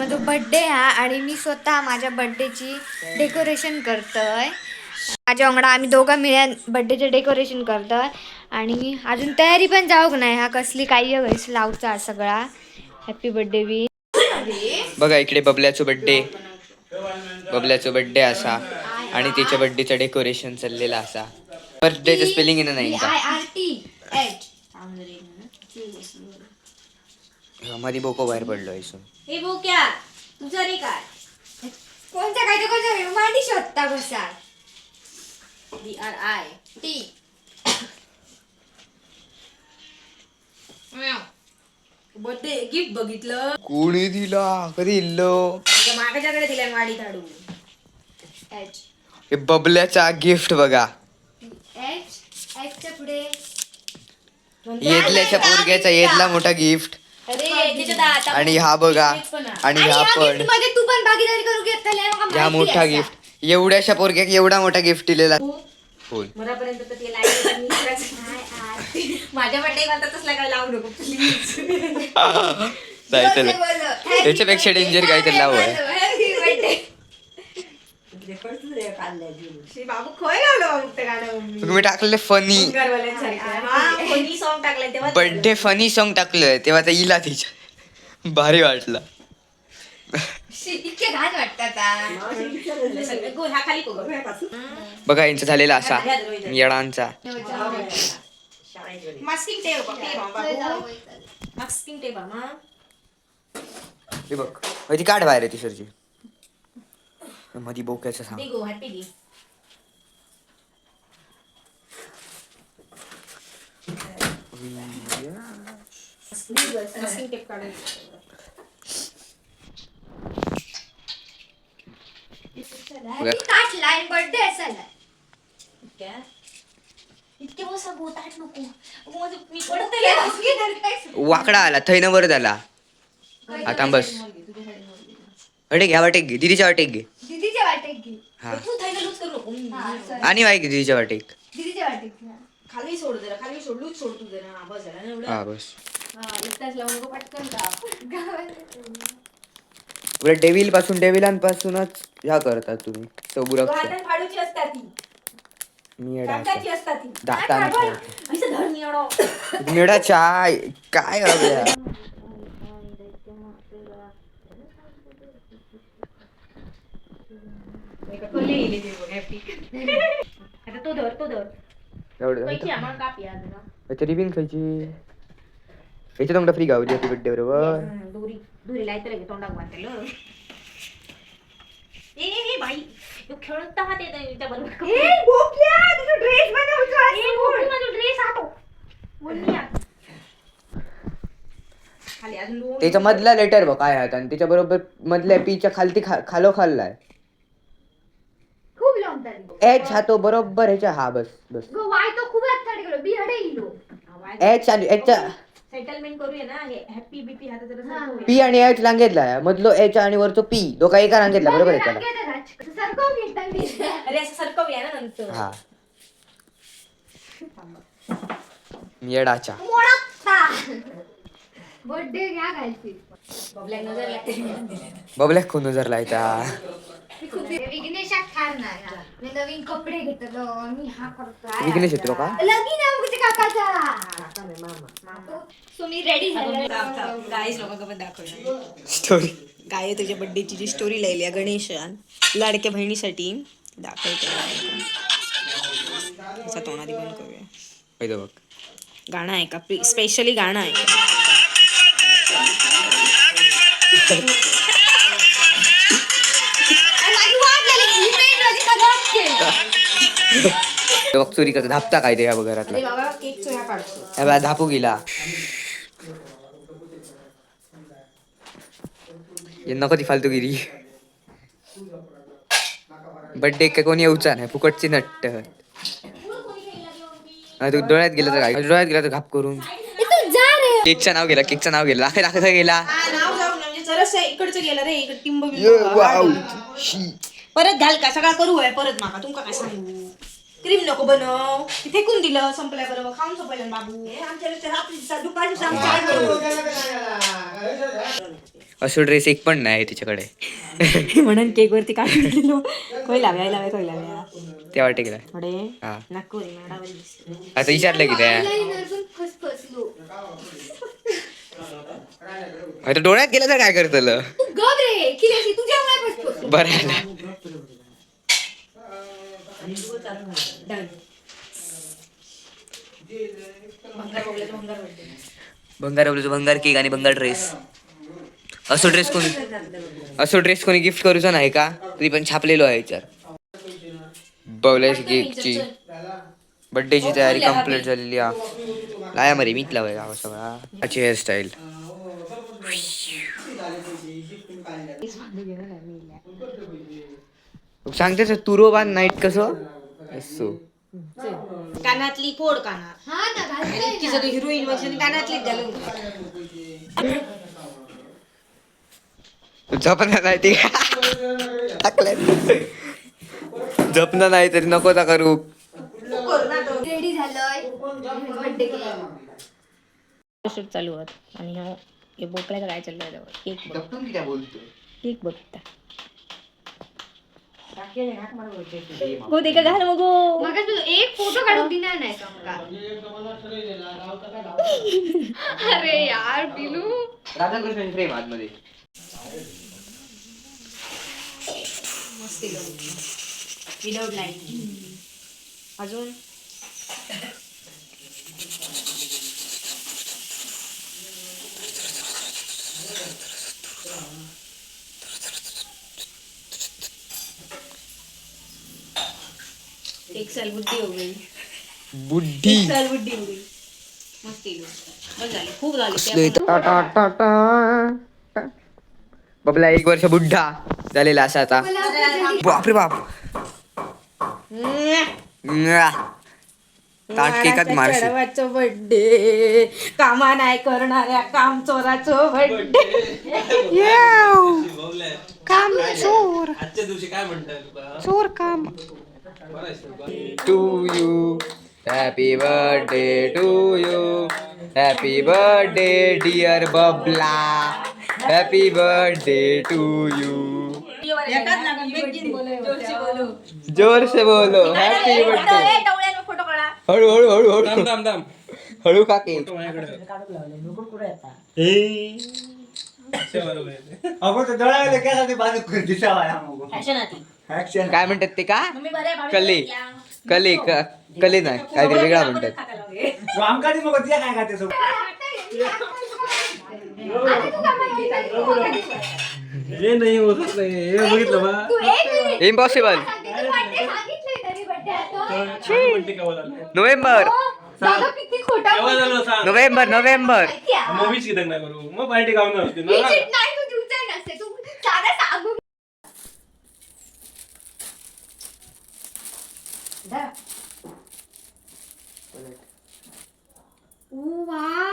माझो बड्डे हा आणि मी स्वतः माझ्या बड्डेची डेकोरेशन करतोय. माझ्या वांगडा आम्ही दोघं मिळून बड्डेचे डेकोरेशन करतोय आणि अजून तयारी पण जाऊक नाही हा कसली काही लावचा सगळा. हॅपी बड्डे बी. बघा इकडे बबल्याचो बड्डे, बबल्याचो बड्डे असा आणि त्याच्या बड्डेचं डेकोरेशन चाललेलं असा. बर्थडेचं स्पेलिंग येणं नाही का? I R T H. मध्ये बोको बाहेर पडलो इसून. हे बोक्या तुझा रे काय? कोणता काय ते कोणता मांडी शोधता बसा. B R I T. Birthday gift बघितलं. कोणी दिला? कधी इल्लो? माझ्याकडे दिल्या वाडी धाडू. एच. हे बबल्याचा गिफ्ट बघा. एच एचच्या पुढे. येदल्याच्या पोरग्याचा येदला मोठा गिफ्ट. अरे त्याच्यात आता आणि हा बघा आणि आणि हा ह्या पण gift मध्ये तू पण भागीदारी करू घेतली. ह्या मोठा गिफ्ट, एवढ्याशा पोरग्याक एवढा मोठा गिफ्ट दिलेला. बोल. मरापर्यंत तर ते लाईट माझ्या बर्थडे मला तसला काय लावू नको प्लीज. नाही चल, त्याच्यापेक्षा डेंजर काहीतरी लावू आहे. बाबू खोय लावलं बाबू ते गाणं मम्मी. तुम्ही टाकलेले फनी घरवाल्यांसारखं फनी सॉन्ग टाकलंय तेव्हा. बर्थडे फनी सॉन्ग टाकलंय तेव्हा ते इला तिच्या भारी वाटला. इतके घाण वाटतात हा. सगळं गो ह्या खाली गो. बघा यांचा झालेला असा येडांचा. मास्किंग टेप बाबू, मास्किंग टेप हा. हे बघ होय, ती काढ बाहेर आहे ती सरची मधी बोक्याचं सांग. दे गो हॅपी दे. मास्किंग टेप काढून. Happy ताट लाईन बर्थडे असेल. इतके बसा गो ताट नको. अगं, माझं मी पडत आहे. वाकडा आला थैन वर झाला. आता बस अरे घ्या वाटेक घे, दिदीच्या वाटेक घे. दीदीच्या वाटेक घे. हा. तू थैला लूज करू नको. हा, sorry. आणि वाईक दिदीच्या वाटेक. दीदीच्या वाटेक घे. खाली सोड जरा, खाली सोड, लूज सोड तू जरा. हा, बस झालं ना एवढं. हा बस. हा, एकटाच लावू नको पटकन का. उलट डेव्हिल पासून डेव्हिलांपासूनच ह्या करतात तुम्ही सबुरक्ष. हातात फाडूची असतात ती. मी येडा कागदाची असतात ती. दाताने असं धर निवडो. मेडाच्या काय हव्या? आता तो धर, तो धर. एवढं कैची आम्हाला काप या जरा. अच्छा रिबीन खायची याच्या तोंडा फ्री गावली हॅपी बर्थडे बरोबर. दोरी दोरी लायतलं गे तोंडाक बांधतलं. ए ए बाई ह्यो खेळत हा ते त्या बरोबर. ए बोक्या, तुझा ड्रेस बनवतो. ए गोपी, माझा ड्रेस हा तो वन्नी आत. खाली अजून दोन. त्याचा मधला लेटर बघ काय आहे आणि त्याच्या बरोबर मधल्या पीच्या खालती खालो खाल्लाय. खूप लॉंग झाली. एच हा तो बरोबर ह्याच्या हा बस बस. गो वाय तो खूप आत गेलो बी हडे इलो. एच आणि एच. सेटलमेंट करूया ना हे हॅपी बीपी हातात जरा सरकवूया. पी आणि एच रांगेतला मधलो एच आणि वरचो पी दोघा एका रांगेतला बरोबर आहे त्याला. सरकव घेता मी. अरे असं सरकवूया ना नंतर. हा येडाच्या. मोडकता बर्थडे घ्या घालची. बबल्या नजर लागते. बबल्या कोण नजर लायता? विघ्नेशात खाणार हा. मी नवीन कपडे घेतलो मी हा करतो. विघ्नेश येतो का? लगीन आहे आमच्या काकाचा. सो मी रेडी झाले. गाईस लोकांना पण दाखवणार. स्टोरी. गाय तुझ्या बड्डेची जी स्टोरी लायली आहे गणेशान लाडक्या बहिणीसाठी दाखवते. त्याचा तोंडादी बंद करूया. बघ गाणं आहे का स्पेशली गाणं आहे का? आणि माझी वाट लागली. ही पेन माझी खराब केली. हे बघ चोरी करतो धापता काय ते ह्या बघ घरातला. अरे बाबा केक चोया काढतो. ह्या बघ धापू गेला. हे नको ती फालतूगिरी. बड्डे काय कोणी येऊचा नाही फुकटची नट्ट. हा, तू डोळ्यात गेला तर काय? डोळ्यात गेला तर घाप करून. ए, तू जा रे. केकचं नाव गेला, केकचं नाव गेला, दाखव दाखव गेला. हा नाव जाऊ ना म्हणजे जरासं इकडचं गेलं रे इकडे टिंब ये, बिंब. वाव, शी. परत घाल का सगळा करू आहे परत माका तुमका काय सांगू. क्रीम नको बनव, ती फेकून दिलं संपल्या बरोबर, खाऊन संपलं बाबू. असो ड्रेस एक पण नाही तिच्याकडे. म्हणून केक वरती काढून दिलो. कोय लाव्या लाव्या, कोय लाव्या. त्या वाटे गेला. थोडे. हा. नको रे, मला बरी दिसते. आता विचारलं की त्या आयलाइनर पण फसफसलो. आता डोळ्यात गेलं तर काय करतलं? तू गप रे खिलाशी, तुझ्यामुळे फसफसलो. बरं आला. Done. भंगार बघल्याचं भंगार वाटते. भंगार बोलतो, भंगार केक आणि भंगार ड्रेस. असो ड्रेस कोणी, असो ड्रेस कोणी गिफ्ट करूचा नाही का? तरी पण छापलेलो आहे विचार. बवल्याची केकची बड्डेची तयारी कंप्लीट झालेली आहे. लाया मरे, मीच लावाय हा सगळा. अच्छी हेअरस्टाईल. सांगते तुरोबा नाईट कसं असो. कानातली फोड काना. हा ना, घालतोय इतकी ना. सगळी हिरोईन म्हणजे कानातलीच घालून. झपणार नाही ती टाकलं. झपणार नाही तरी नको ता करू. तू कर ना तो. रेडी झालोय बर्थडे केक. शूट चालू होत आणि ह्यो हे बोकड्याचं काय चालू आहे केक बघ. केक बघता गो दे का घाल मग गो. मगाच बोललो, एक फोटो काढून दिना नाही का मका? अरे यार पिलू. राधाकृष्ण फ्रेम आतमध्ये. मस्त विदाउट लाईट अजून. एक साल बुद्धी हो गई. बुद्धी. एक साल बुद्धी हो गई. मस्त इलो. बस झाले, खूप झाले. बबला एक वर्ष बुड्ढा झालेला असा आता. बापरे बाप. म्वा. ताट केकात मारशील. बर्थडे कामा नाही करणाऱ्या काम चोराचं बर्थडे. काम चोर. आजच्या दिवशी काय म्हणताय तुका? चोर काम. बरं आहेस तुका? To you, happy birthday to you, happy birthday dear Babla, happy birthday to you. जोर से बोलो हॅपी बर्थडे. फोटो काढा. हळू हळू हळू हळू. थांब थांब थांब. हळू काके. तो माझ्याकडे बरोबर आहे. अगो तो दळायला कशासाठी बाजू दिसावा मग. फॅशन आती. ऍक्शन. काय म्हणतात ते का? मम्मी बरे आहे, कले कले कले नाही, काहीतरी वेगळा म्हणतात. आमका मग तिया काय खाते सगळं. हे नाही होतच नाही हे बघितलं बा. तू एक मिनिट. इम्पॉसिबल. सांगते, तू birthday सांगितलंय तरी birthday आता. म्हणते केव्हा झालं? नोव्हेंबर. हो, दादा किती खोटा केव्हा झालं सांग. नोव्हेंबर नोव्हेंबर. माहिती आहे. मग वीस किती नाही करू, मग पार्टी गावणार होती ही ना. चिट नाही, तू दिवसाही नसते, तू साधा सांगू.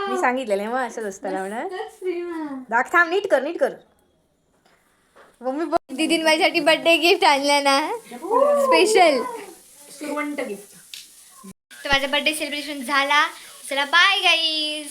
मी सांगितलेलं मग असंच असतं लावणार. दाख थांब, नीट कर नीट कर. मम्मी, दीदीन माझ्यासाठी बर्थडे गिफ्ट आणलं ना स्पेशल. सुरवंट गिफ्ट. तर माझा बर्थडे सेलिब्रेशन झाला. चला बाय गाईज.